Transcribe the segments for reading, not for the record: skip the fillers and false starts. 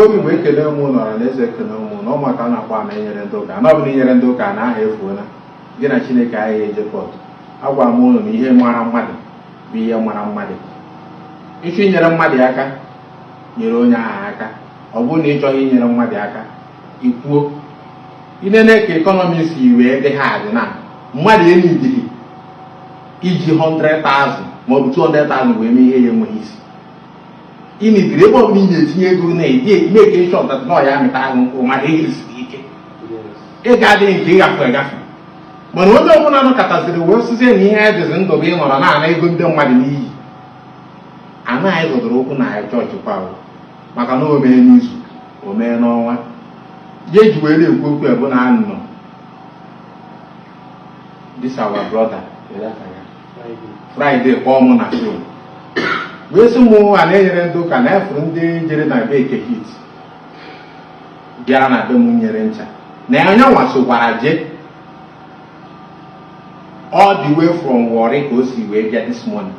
Igbo bụ Igbo, ekele m ụnụ. Ọra na eze, ekele m ụnụ. Ụmụaka na-akpọ ana enyere ndị ụka na ọ bụla inyere ndị ụka na aha efuola gị na Chineke aghaghị eje court. Agwa m ụnụ na ihe mara mmadụ bụ ihe mara mmadụ. Ịchọ inyere mmadụ aka, nyere onye ahụ aka. Ọ bụrụ na ị chọghị inyere mmadụ aka, ikwuo inene ka economy si wee dị ha adị na mmadụ enidiri iji 100,000 maọbụ 200,000 wee mee ihe ya enweghị isi. Ịnidiri ebe ọbụla ị na-etinye ego na ime ka ịchọ ọtata na ọya amịta ahụ mkpụrụ, maka ihe siri ike, ego adịghị nke ịgafe egafe. Mana onye ọbụla nọkọtaziri wee sịzie na ihe ya dịzi ndụ bụ ịnọrọ na-ana ego ndị mmadụ n'iyi, anaghị zọdoro ụkwụ na chọọchị kwa, maka na o mee n'izu, o mee n'ọnwa ya eji wee na-ekwu okwu ebu na anọ. This our brother Friday kpọọ mụ na phone wee sị mụ a na-enyere ndị ụka na efuru ndị jere na be Eke Hit bịara na be m nyere ncha na onye nwa sokwara jee all the way from Warri ka o si wee bịa this morning.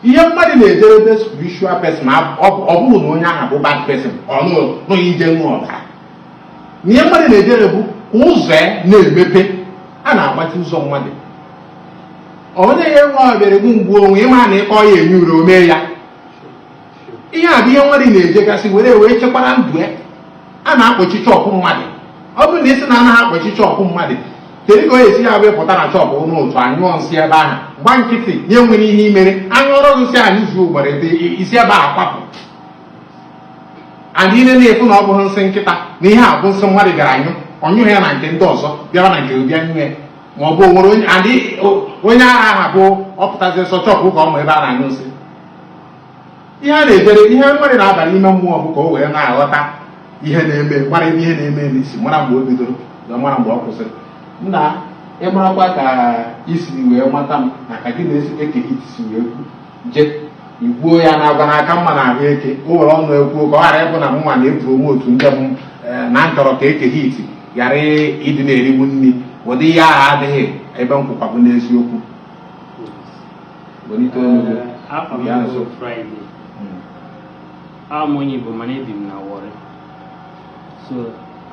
Ihe mmadụ na-ejere ebe spiritual person, ọ bụrụ na onye ahụ bụ bad person, ọ nụghị ije ṅụọ ọbara. Ihe mmadụ na-ejere bụ ka ụzọ ya na-emepe. A na-agbachi ụzọ mmadụ, onye ya enwe ọbịara egbu mgbu onwe ịma na ịkọ ya enye ure omee ya. Ihe a bụ ihe mmadụ na-ejegasị were wee chekwara ndụ ya. A na-akpọchi shop mmadụ. Ọ bụrụ na isi na anaghị akpọchi shop mmadụ, kedu ka ọ esi ya bụ pụta na shop n'otu anyụọ nsị ebe ahụ, gba nkịtị nye nwere ihe imere anyụọrọ gị nsị anyị zuo ugboro ete isi ebe ahụ kwapụ and ile na-efu na ọ bụghị nsị nkịta, na ihe a bụ nsị mmadụ gara anyụ, ọnyụghị ya na nke ndị ọzọ bịara na nke bịa nyụ ya, ma ọ bụ nwere onye and onye agha aha bụ ọpụtazi nsọ chọpụ ka ọ ma ebe a na-anyụ nsị. Ihe a na-ejere, ihe mmadụ na-aba n'ime mmụọ bụ ka o wee na-aghọta ihe na-eme, mara ebe ihe na-eme n'isi, mara mgbe o bidoro na mara mgbe ọ kwụsịrị. Nna, ịmarakwa ka isi wee mata m na ka gị na Eke Hit si wee kwu je igbuo ya na agwa n'aka mma na ahụ eke o were ọnụ ekwuo ka ọ ghara ịbụ na mụnwa na-epromote ndị m na nchọrọ ka Eke Hit ghara ịdị na-erigbu nri. Ụdị ihe ahụ adịghị ebe m kwụkwabụ n'eziokwu. Welite olu gị. Afọ m Bịa bụ nso. Friday. Abụ m onye Igbo, mana ebi m na Warri. So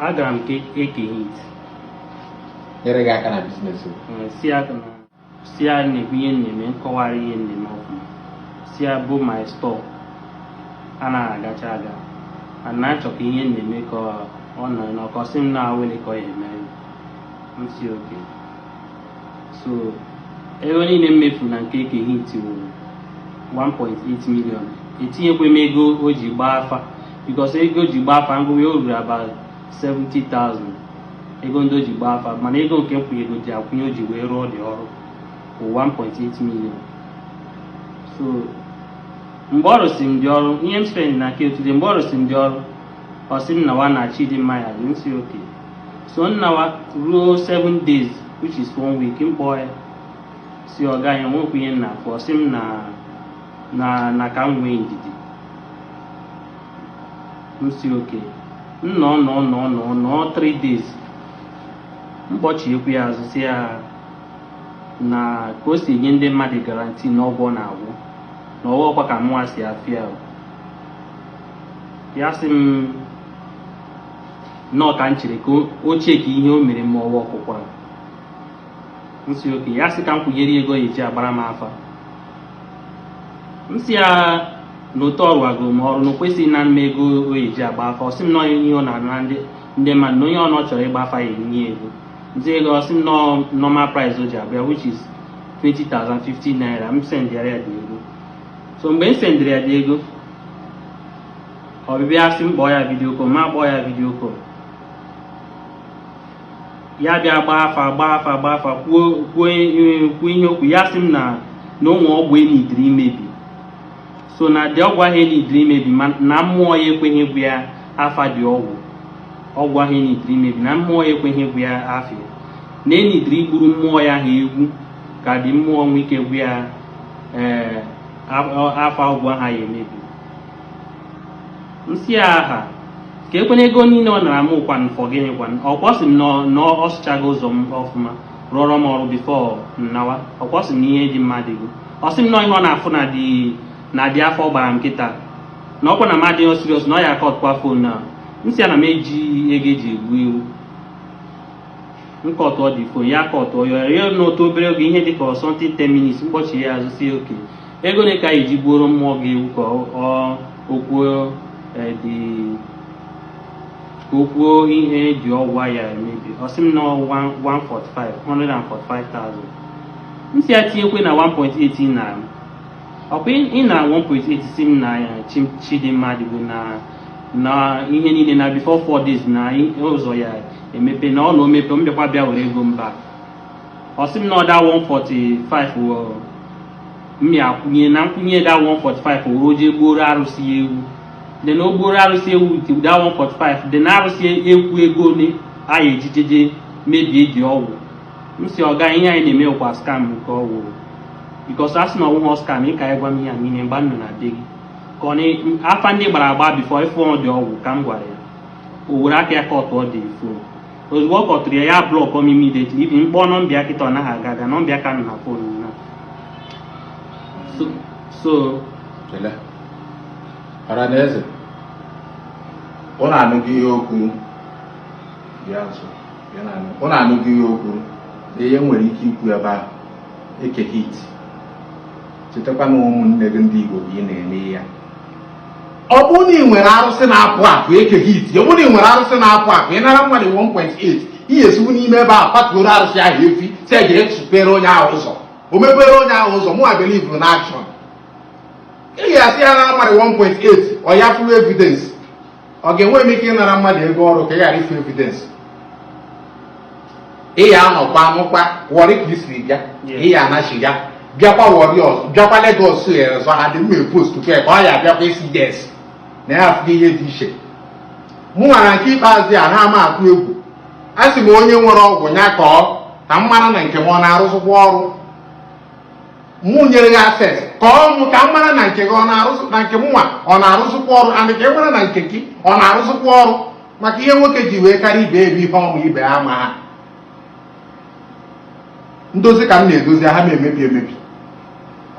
agara m ka Eke Hit nyere gị aka na business. Si ya na si ya na-ekwu ihe m na-eme, nkọwara ihe m na-eme ọfụma, si ya bụ my store anaghị agacha aga and na achọ ka ihe m na-eme ka ọ nọ n'ọkọ. Sị m na awele ka ọ ya eme. M si okay. So ego niile m mefuru na nke Eke Hit wụ 1.8 million. Etinyekwe m ego o ji gbaa afa, because ego o ji gbaa afa ngụwa o ruru about 70,000, ego ndị o ji gbaa afa. Mana ego nke m kwụnyego ji akwụnye o ji wee rụọ dị ọrụ bụ 1.8 million. So mgbe ọ rụsị m dị ọrụ, ihe m spend na nke today, mgbe ọ rụsị m dị ọrụ, ọ sị m nawa na chi dị mma ya dị. M si okay. So nnawa ruo 7 days, which is one week, m kpọọ ya si ọ gaghị enwekwa ihe m na-afụ. Ọ sị m na ka m nwee ndidi. M si okay. M nọ nọ nọ nọ nọ 3 days, mkpọchiekwu ya azụ, si ya na ka o si enye ndị mmadụ guarantee na ọgwụ ọ na-agwụ na ọwọkwa ka mụnwa si afịa o. Ya sị m nnọọ ka m chere ka o cheki ihe o mere m ọwa ọkwụkwara. M si okay. Ya sị ka m kwụnyere ego ya eji agbara m afa. M si ya na otu ọrụ agụ m ọrụ na o kwesịghị na mma ego o eji agba afa. Ọ sị m nọọ ihe ọ na-ana ndị mmadụ, na onye ọ nọ chọrọ ịgba afa ya enye ego nzi ego. Ọ sị m nọọ normal price o ji abịa, which is 20,050 naira. M sendịara ya dị ego. So mgbe m sendịrị ya dị ego, ọbịbịa sị m kpọọ ya video call. Ma kpọọ ya video call, ya bịa gbaa afa, gbaa afa, gbaa afa, kwuo kwuo kwuo ihe okwu. Ya sị m na ụmụ ọgwụ enidiri imebi. So na dị ọgwụ ahụ enidiri imebi, ma na mmụọ ya ekweghị egwu ya afa dị ọgwụ, ọgwụ ahụ enidiri imebi, na mmụọ ya ekweghị egwu ya afa ya, na enidiri igburu mmụọ ya ahụ egwu ka dị mmụọ nwee ike gwu ya ee afa ọgwụ ahụ ya emebi. Nsị ya aha ka ekwena ego niile ọ nara m kwan fọ gịnị kwan. Ọkwa sị m na ọ sụchago ụzọ m ọfụma, rụọrọ m ọrụ before nnawa. Ọkwa sị m na ihe dị mma dịgo. Ọ sị m nọ ihe ọ na-afụ na dị afọ gbara m nkịta. Na ọkwa na m adịghị serious, na ọ ya akọtụkwa phone na m si ya na m eji ego eji egbu ewu. Nkọtụọ dị phone ya, kọtụọ ya ya n'otu obere oge, ihe dịka something 10 minutes, mkpọchi ya azụ, si oke ego ole ka anyị ji gbuoro mmụọ gị ewu, ka ọ okwuo dị ka o kwuo ihe eji ọgwụ ya emebi. Ọ sị m na 145 145,000. M si ya tinyekwe na 1.8 na ọkwa ị na 1.8, si m na ya Chidimma adịgo na ihe niile na before 4 days na ụzọ ya emepe, na ọ na o mepe, m bịakwa bịa were ego m back. Ọ sị m na ọ da 145 wụ m ya akwụnye na nkwụnye da 145, were o jee gbuoro arụsị ya ewu, de na o gbuoro arụsị ewu da 145, de na arụsị ekwu ego ole a ya ejijeje mebie dị ọgwụ. M si ọga, ihe anyị na-eme kwa scam nke ọgwụ, because a sị na ọgwụghọ scam ị ka ya gwa m ihe a niile mgbe m nọ na be gị, ka ọ na afa ndị gbara agba before ịfụ dị ọgwụ. Ka m gwara ya, o were aka ya kọtụọ dị phone. Ozugbo ọ kọtụrụ ya, ya block m immediately. Even mkpọ nọmba ya kịta, ọ naghị aga aga. Nọmba ya ka nọ na phone na so. Ele. Ọra na eze, ụnụ anụghị ihe o kwuru. Bịa nso, bịa na-anụ. Ụnụ anụghị ihe o kwuru na ihe m nwere ike ikwu ebe ahụ. Eke Hit, chetakwa na ụmụnne gị ndị Igbo bụ ị na-eme ya. Ọ bụrụ na ị nwere arụsị na-apụ apụ, Eke Hit, ọ bụrụ na ị nwere arụsị na-apụ apụ, ị nara mmadụ 1.8, ihe esiwu n'ime ebe ahụ patuoro arụsị ahụ efi, si eji esupere onye ahụ ụzọ, o mepere onye ahụ ụzọ. Mụ believe na action. Ị ga-asị ya nara mmadụ 1.8, ọ ya fụrụ evidence. Ọ ga-enwe m ike ịnara mmadụ ego ọrụ ka ị ghara ifu evidence? Ị ya anọkwa anụkwa Warri ka isiri bịa, ị ya anachiga bịakwa Warri ọzọ, bịakwa Lagos ọzọ. Ha dị mma e-post kwa ka ọ ya bịakwa isi yes na ya afụgo ihe dị iche. Mụ nwara nke ikpeazụ a na-ama atụ egwu. A sị m onye nwere ọgwụ ya kọọ ka m mara na nke m ọ na-arụzikwa ọrụ. Mụ nyere gị access, kọọ mụ ka m mara na nke gị ọ na-arụzụ, na nke m nwa ọ na-arụzikwa ọrụ, and ka ị mara na nke gị ọ na-arụzikwa ọrụ. Maka ihe nwoke ji wee karịa ibe ebe ihe ọma ibe ha ma ha ndozi ka m na-edozi ha ma emebi emebi.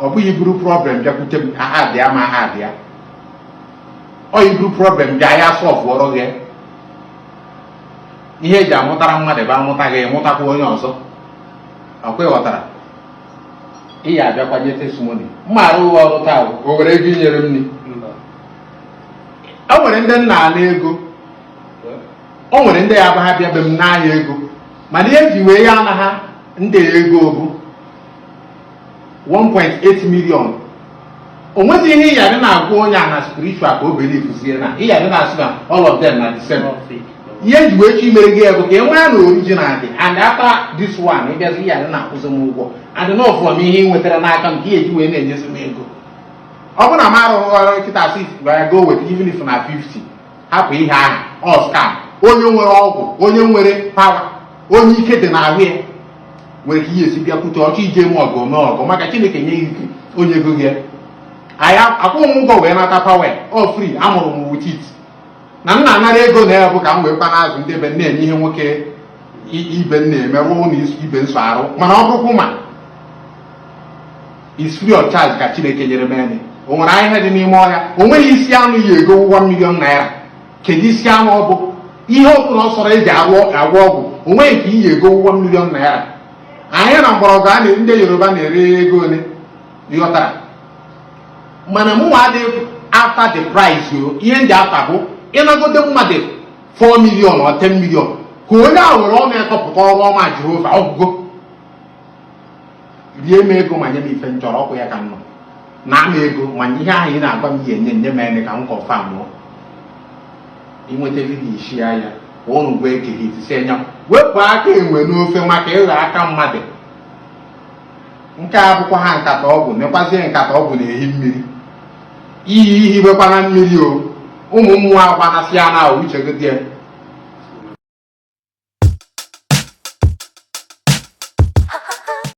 Ọ bụghị iburu problem bịakwute m ha bịa ma ha bịa ọ iburu problem bịa ya solve-ụọrọ gị. Ihe eji amụtara mmadụ bụ amụta gị, mụtakwa onye ọzọ. Ọkwa ịghọtara? Ị ya abịakwa nye testimony. Mma arụghị ọrụ taa, o were ego inyere m nri. Mba. O nwere ndị nna ala ego, o nwere ndị ya bụ ha bịa be m n'ahịa ego, mana ihe eji wee ya ana ha ndị ego bụ 1.8 million. O nweghị ihe ị yara na-agwa onye a na spiritual ka o believe na ị yara na-asị na all of them na the same. All fake. Ihe nji wee chọ imere gị bụ ka ị mara na original dị, and after this one, ị bịazi ya na-akwụzi m ụgwọ and not from ihe ị nwetara n'aka m ka ị eji wee na-enyezi m ego. Ọ bụrụ na m arụghị ọrụ kịta sị ya go with, even if na 50, hapụ ihe ahụ, ọ scam. Onye nwere ọgwụ, onye nwere power, onye ike dị n'ahụ ya nwere ka ihe esi bịakwute ọchọ ije eme ọgụ mee ọgụ, maka Chineke nye ya ike onye ego gị. Anyị akwụ m ụgwọ wee nata power ọ free. Amụrụ m with it na nna anara ego na ya bụ ka m wee kpa n'azụ ndị ebe na-eme ihe nwoke ibe m na-eme, rụọ na ibe nso arụ. Mana ọ bụrụkwu ma is free of charge ka Chineke nyere m ene. O nwere ahịhịa dị n'ime ọhịa, o nweghị isi anụ ya ego 1 million naira. Kedu isi anụ ọ bụ? Ihe ọ bụla ọ sọrọ eji arụ agwọ ọgwụ, o nweghị ka iyi ego 1 million naira. Ahịa na mgbọrọgwụ a ndị Yoruba na-ere ego ole, ịghọtara? Mana mụnwa adịghị after the price o. Ihe ndị after bụ ịnagote mmadụ 4 million or 10 million ka onye ahụ were ọnụ ekọpụta ọrụ ọma Jehova ọgwụgo rie m ego ma nye m ife m chọrọ. Ọkụ ya ka m nọ na ama ego ma ihe ahụ ị na-agwa m ihe nye nye m ene ka m confirm inweta video isi ya ụnụ gwa Eke Hit si nya wepụ aka enwe n'ofe maka ịghọ aka mmadụ. Nke a bụkwa ha nkata ọgwụ nekwazie nkata ọgwụ na-ehi mmiri iyi ihibekwana mmiri o. Ụmụ mmụọ agbanasịa na uche gị dị ya.